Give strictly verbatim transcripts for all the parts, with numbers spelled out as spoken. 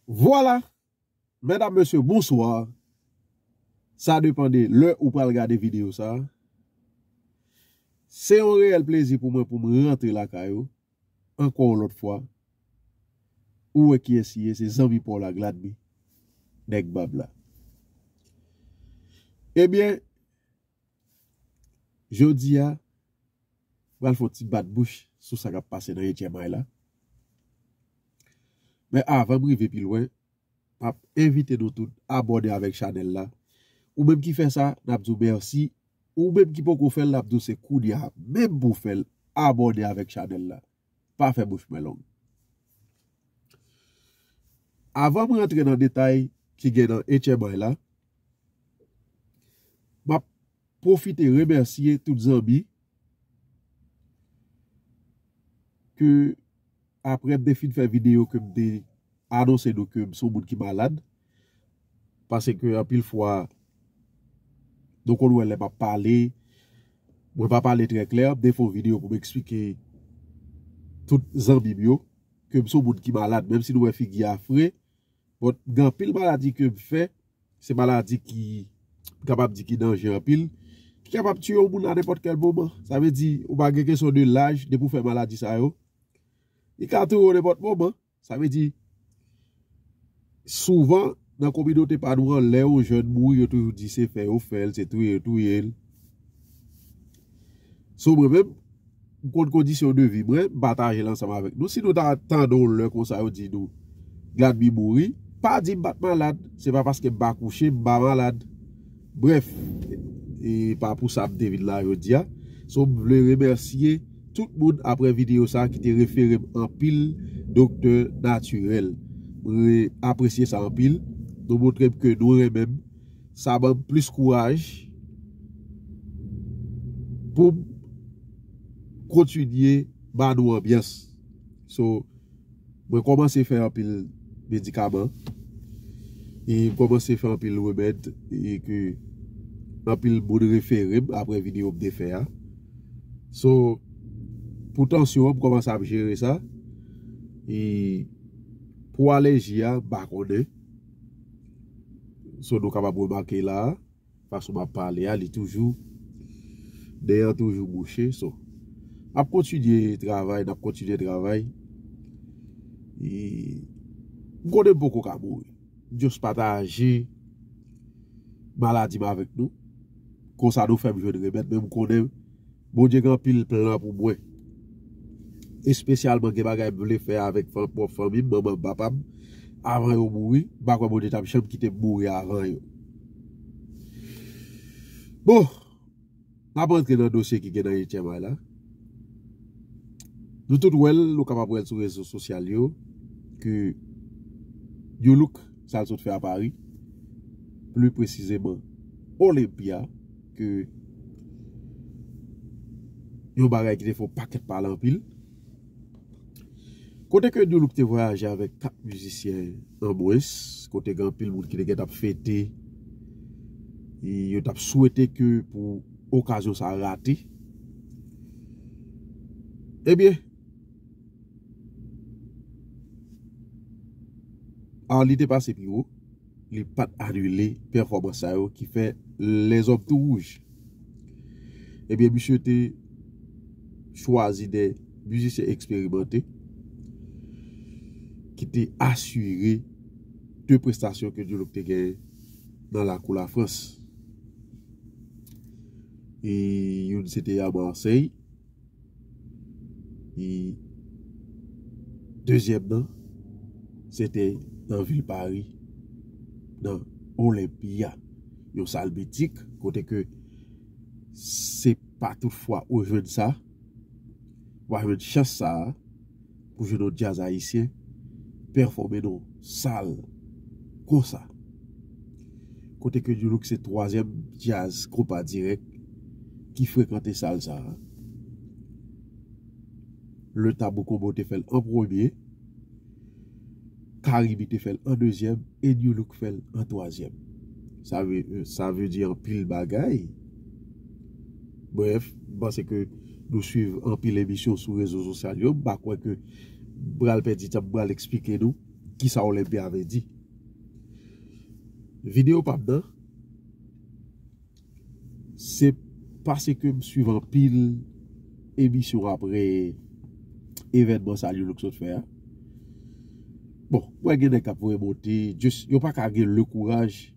Vwala, medam, mesye, bonswa. Sa depann de lè ou pral gade videyo sa. Se yon reyèl plezi pou mwen pou m rantre lakay ou ankò yon lòt fwa. Ou wè kiyès li ye, se zanmi pa w la, Gladby, nèg bab la. Ebyen, jodi a, pral fè yon ti bat bouch sou sa k ap pase nan Etyèm Ay la. Men avan m rive pi lwen, m ap envite nou tout abòne avèk chanèl la. Ou menm ki fè sa, n ap di w mèsi. Ou menm ki poko fè l, n ap di w se kounye a menm pou w fè l, abòne avèk chanèl la. Pa fè bouch mwen long. Avan m rantre nan detay ki gen nan Etyèm Ay la, m ap pwofite remèsye tout zanmi ke, apre m te fin fè videyo, ke m te anonse nou ke m se yon moun ki malad. Paske anpil fwa, nou konn wè lè m ap pale, mwen pa pale trè klè, m te fè yon videyo pou m eksplike tout zanmi m yo ke m se yon moun ki malad, menm si nou wè figi a fre, but gen anpil maladi ke m fè, se maladi ki, m kapab di ki danje anpil, ki kapab tiye yon moun a nenpòt kèl moman. Sa vle di, ou pa gen kesyon de laj, depi w fè maladi sa yo, li ka touye w nenpòt moman. Sa vle di, souvan, nan kominote pa nou an, lè yon jèn mouri, yo toujou di se fè yo fè l, se touye yo touye l. So, mwen menm, m konn kondisyon de vi mwen, m pataje l ansanm avèk nou. Si nou ta tande yon lè konsa, yo di nou, Gladby mouri, pa di m pa t malad. Se pa paske m pa kouche, m pa malad. Brèf, e pa pou sa m te vin la jodi a. So, m vle remèsye tout moun apre videyo sa ki te refere m anpil doktè natirèl. Mwen apresye sa anpil. Nou montre m ke nou renmen m. Sa ban m plis kouraj pou m kontinye ba nou anbyans. So, mwen kòmanse fè anpil medikaman. E m kòmanse fè anpil remèd e ke anpil moun refere m apre videyo m te fè a. So, pou tansyon an, m kòmanse ap jere sa. E pou alèji a, m pa konnen. So, nou kapab remake la a, fason m ap pale a, li toujou, nen an toujou bouche. So, m ap kontinye travay, n ap kontinye travay. E m konnen m poko ka mouri. M just pataje maladi m avèk nou. Konsa nou fè m jwenn remèd, men m konnen Bondye gen anpil plan pou mwen. Espesyalman gen bagay m vle fè avèk fan-, pwòp fanmi m, manman m, papa m, avan yo mouri. M pa kwè Bondye t ap janm kite m mouri avan yo. Bon, n ap rantre nan dosye ki gen nan Etyèm Ay la. Nou tout wè l, nou kapab wè l sou rezo sosyal yo, ke New Look, sa l sot fè a Pari, pli presizeman Olympia, ke yon bagay ki te fè yon pakèt pale anpil. Kote ke New Look te vwayaje avèk kat mizisyen an mwens, kote gen anpil moun ki te gentan ap fete, e yo t ap swete ke pou okazyon sa rate. Ebyen, Arly te pase pi wo, li pa t anile pèfòmans sa yo ki fè lèzòm tou wouj. Ebyen, misye te chwazi de mizisyen eksperimante ki te asire de prestasyon ke New Look te genyen nan lakou Lafrans. E youn se te a Marsèy, e dezyèm nan, se te nan vil Pari, nan Olympia, yon sal mitik, kote ke se pa tout fwa ou jwenn sa, ou pa jwenn chans sa a, pou jwenn yon djaz ayisyen pèfòme nan yon sal konsa. Kote ke New Look se twazyèm djaz konpa dirèk ki frekante sal sa a. Le Tabou Combo te fè l an premye, Karibi te fè l an dezyèm, e New Look fè l an twazyèm. Sa vle, sa vle di anpil bagay. Brèf, m panse ke nou swiv anpil emisyon sou rezo sosyal yo. M pa kwè ke m pral pèdi tan, m pral eksplike nou Kisa Olympia vle di? Videyo pa m nan, se paske m swiv anpil emisyon apre evènman sa New Look sot fè a. Bon, mwen gen nèg k ap voye monte, just, yo pa ka gen le kouraj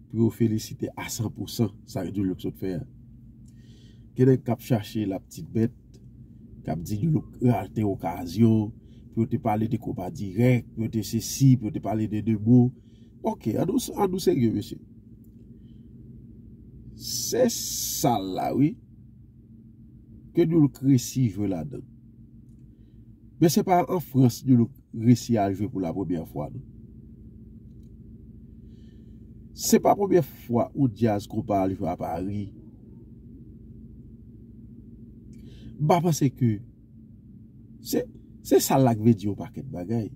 pou yo felisite a san pou san sa New Look sot fè a. Gen nèg k ap chache la petite bête, k ap di New Look rate okazyon, pou yo te pale de konba dirèk, pou yo te sesi, pou yo te pale de de mo. Ok, an nou, an nou serye, mesye. Se sal la, wi. Ke New Look resi jwe ladan. Men se pa an Frans New Look resi al jwe pou la premyè fwa, non. Se pa premyè fwa yon djaz konpa al jwe a Pari. M pa panse ke se, se sal la k vle di yon pakèt bagay.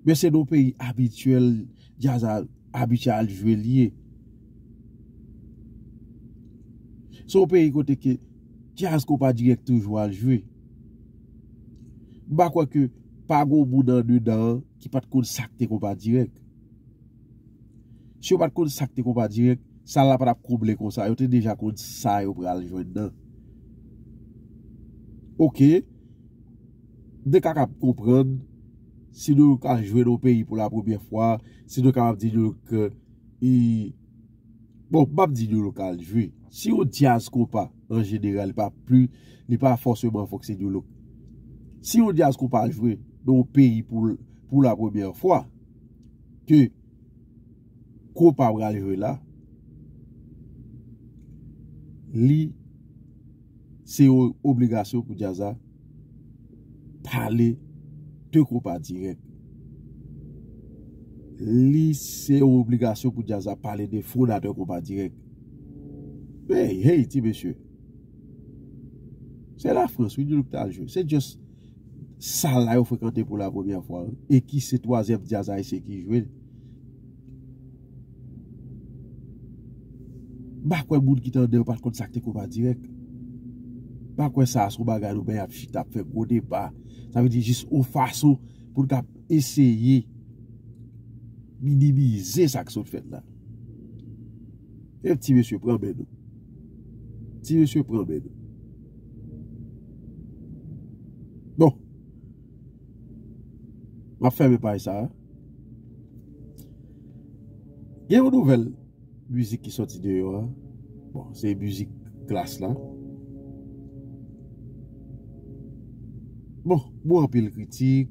Men se nan yon peyi abityèl, djaz a abitye al jwe li ye. Se yon peyi kote ke djaz konpa dirèk toujou al jwe. M pa kwè ke pa gon moun andedan an ki pa t konn sa k te konpa dirèk. Si yo pa t konn sa k te konpa dirèk, sal la pa t ap konble konsa. Yo te deja konn sa yo pral jwenn nan. Ok. M te ka kab konprann si nou ka jwe nan yon peyi pou la premyè fwa, si nou kapab di nou ke, e, bon, m p ap di nou lokal jwe. Si yon djaz konpa, an jeneral, li pa pli, li pa fòseman fòk se New Look. Si yon djaz konpa jwe nan yon peyi pou, pou la premyè fwa, ke konpa pral jwe la, li se yon obligasyon pou djaz la pale de konpa dirèk. Li se yon obligasyon pou djaz la pale de fondatè konpa dirèk. Hey, hey, ti mesye. Se Lafrans, wi, New Look t al jwe. Se just sal la yo frekante pou la premyè fwa, wi. E ki se twazyèm djaz ayisyen ki jwe. M pa kwè moun ki tande yo pa t konn sa k te konpa dirèk. M pa kwè sa se yon bagay nou menm ap chita ap fè gwo deba. Sa vle di jis yon fason pou n kab eseye minimize sa k sot fèt la. E ti mesye pran men nou. Ti mesye pran men nou. Bon. M ap fèmen paj sa a. Gen yon nouvèl mizik ki sòti deyò a. Bon, se mizik Klass la. Bon, m wè anpil kritik.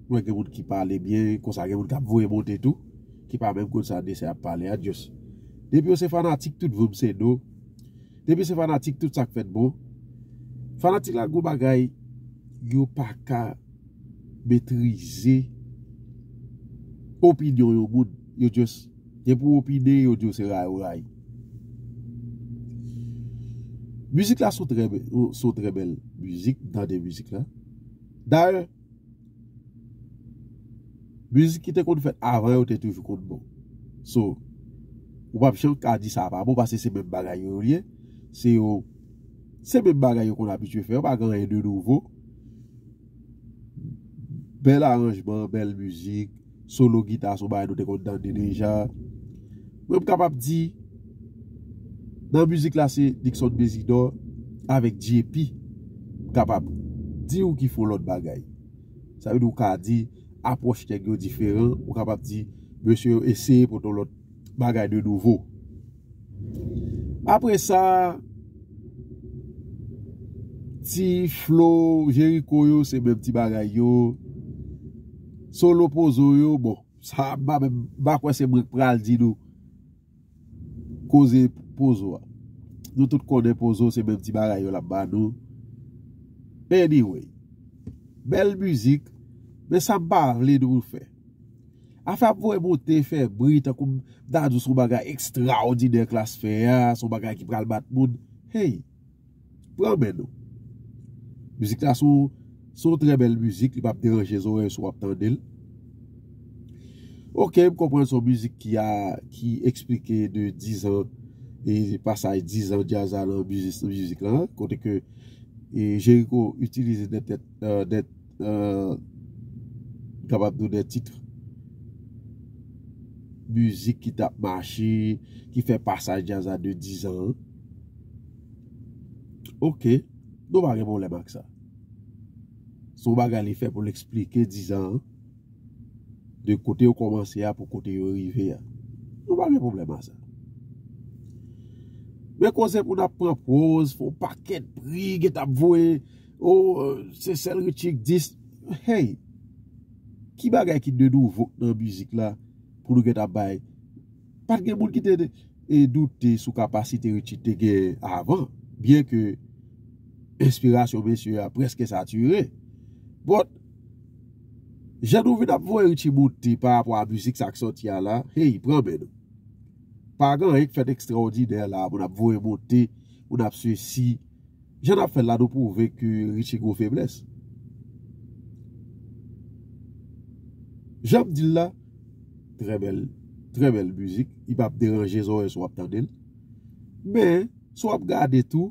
M wè gen moun ki pale byen, konsa gen moun k ap voye monte tou, ki pa menm konn sa de sa y ap pale a, just. Depi yo se fanatik, tout voum se do. Depi se fanatik, tout sa k fèt bon. Fanatik la, gon bagay yo pa ka metrize opinyon yon moun. Yo just gen pou opine, yo di w se ray ou ray. Mizik la se yon trè bè-, se yon trè bèl mizik, m tande mizik la. Dayè, mizik ki te konn fèt avan yo te toujou konn bon. So, ou p ap janm ka di sa pa bon, paske se menm bagay yo ye. Se yo, se menm bagay yo konn abitye fè, yo pa gen anyen de nouvo. Bèl aranjman, bèl mizik, solo gita se yon bagay nou te konn tande deja. Mwen m kapab di, nan mizik la se Nixon Mésidor avèk J P. M kapab di w ki fè yon lòt bagay. Sa vle di w ka di apwòch nèg yo diferan, ou kapab di mesye yo eseye pote yon lòt bagay de nouvo. Apre sa, ti flo Jericho yo, se menm ti bagay yo. Solo Pozo yo, bon, sa m pa menm, m pa kwè se mwen k pral di nou koze Pozo a. Nou tout konnen Pozo se menm ti bagay yo l ap ba nou. Anyway, bèl mizik, men sa m pa vle nou fè. Afè ap voye monte, fè bri, tankou m ta di w se yon bagay ekstraòdinè Klass fè a, se yon bagay ki pral bat moun. Hey, pran men nou. Mizik la se yon, se yon trè bèl mizik, li p ap deranje zòrèy si w ap tande l. Ok, m konprann se yon mizik ki a, ki eksplike de diz an, e pasaj diz an djaz la nan mizik, mizik la, kote ke, e Jericho itilize de tèt, e, de, e, m kapab nou de tit mizik ki t ap mache, ki fè pasaj djaz la de dizan an. Oke, nou pa gen pwoblèm ak sa. Se yon bagay li fè pou l eksplike dizan an, de kote yo kòmanse a pou kote yo rive a. Nou pa gen pwoblèm a sa. Men koze pou n ap pran pòz, fè yon pakèt bri, gen t ap voye, o, se sèl Richie k dis. Hey! Ki bagay ki de nouvo nan mizik la pou nou gen t ap bay? Pa t gen moun ki te, e, doute sou kapasite Richie te gen avan, byen ke enspirasyon mesye a prèske satire. But, jan nou vin ap voye Richie monte pa rapò a mizik sa k sòti a la, hey, pran men nou. Pa gen anyen k fèt ekstraòdinè la pou n ap voye monte, pou n ap sesi. Jan n ap fè l la, nou pwouve ke Richie gon feblès. Jan m di l la, trè bèl, trè bèl mizik. Li p ap deranje zòrèy si w ap tande l. Men, si w ap gade tou,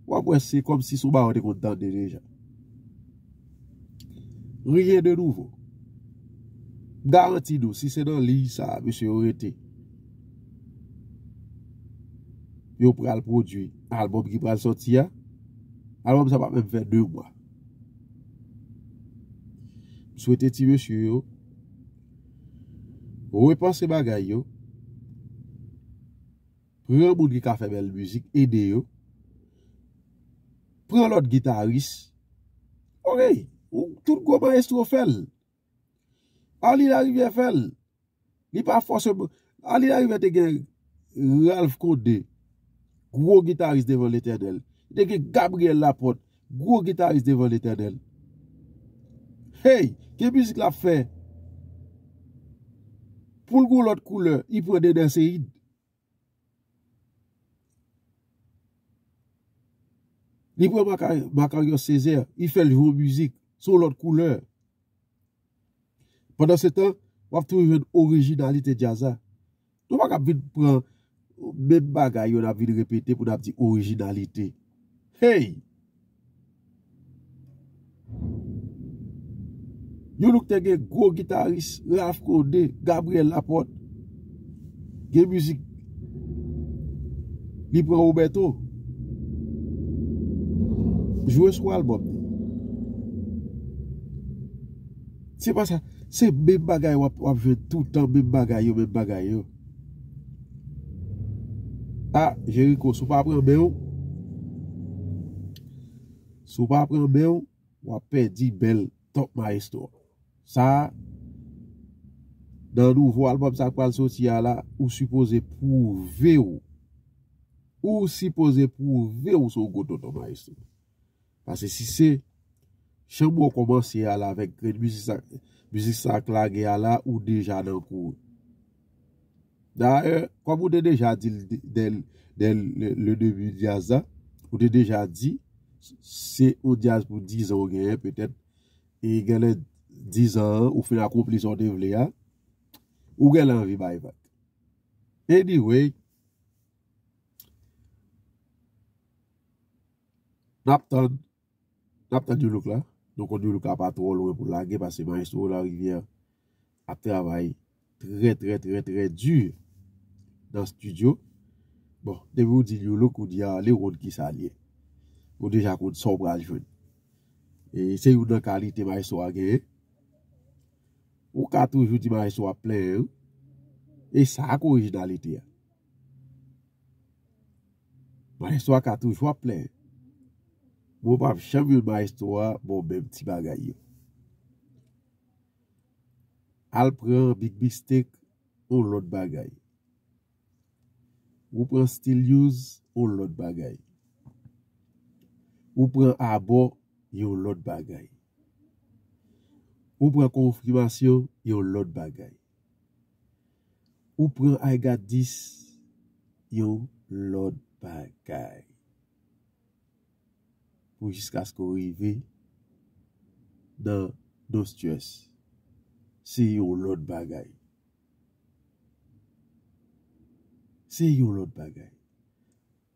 w ap wè se kòmsi se yon bagay w te konn tande deja. Rien de nouvo. M garanti nou, si se nan liy sa a, mesye yo rete, yo pral pwodui albòm ki pral sòti a. Albòm sa p ap menm fè de mwa. M swete ti mesye yo repanse bagay yo. Pran moun ki ka fè bèl mizik, ede yo. Pran lòt gitaris. Oke, ou, tout gwo mayestwo fè l. Arly Larivière fè l. Li pa fòseman. Arly Larivière te gen Ralph Condé, gwo gitaris devan Letènèl. Li te gen Gabriel Laporte, gwo gitaris devan Letènèl. Hey, gen mizik l ap fè. Pou l gon lòt koulè, li pran Dener Ceïd. Li pran Maca-, Makarios Césaire, li fè l jwe yon mizik, se yon lòt koulè. Pandansetan, w ap toujou jwenn orijinalite djaz la. Nou pa ka vin pran menm bagay yo, n ap vin repete pou n ap di orijinalite. Hey! Youlou te gen gwo gitaris, Ralph Condé, Gabriel Laporte. Gen mizik. Li pran Roberto. Jwe sou albòm li. Se pa sa. Se menm bagay w ap, w ap jwenn toutan, menm bagay yo, menm bagay yo. A, Jericho, si w pa pran men w, si w pa pran men w, w ap pèdi bèl top mayestwo. Sa, nan nouvo albòm sa k pral soti a la, ou sipoze pwouve w. Ou sipoze pwouve w se yon gwo tonton mayestwo. Paske si se chanm ou kòmanse a la avèk grenn mizik sa, mizik sa k lage a la, ou deja nan kouri. Dayè, kòm ou te deja di l de-, dè, dè le, le debi djaz la, ou te deja di, se yon djaz pou dizan ou genyen, petèt, e genlè dizan an, ou fin akonpli sa w te vle a, ou genlè anvi bay vag. Anyway, n ap tann, n ap tann Youlou la. Nou konn Youlou la pa twò lwen pou lage, paske Maestro Larivière ap travay trè, trè, trè, trè di nan estidyo. Bon, depi w di Youlou, ou di ale, ou konn kisa l ye. Ou deja konn sa w pral jwenn. E se youn nan kalite Maestro a genyen. Ou ka toujou di Maestro a plenyen, wi. E sa k orijinalite a. Maestro a ka toujou ap plenyen. Men w p ap janm jwenn Maestro a ba w menm ti bagay yo. Al pran Big Mistake, yon lòt bagay. Ou pran Still Use, yon lòt bagay. Ou pran Abò, yon lòt bagay. Ou pran Konfimasyon, yon lòt bagay. Ou pran I Got This, yon lòt bagay. Pou jiskaske w rive nan No Stress. Se yon lòt bagay. Se yon lòt bagay.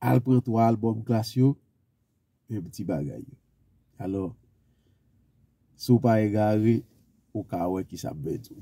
Al pran twa albòm Klass yo, menm ti bagay yo. Alò, si w pa egare, ou ka wè ki sa ap vle di.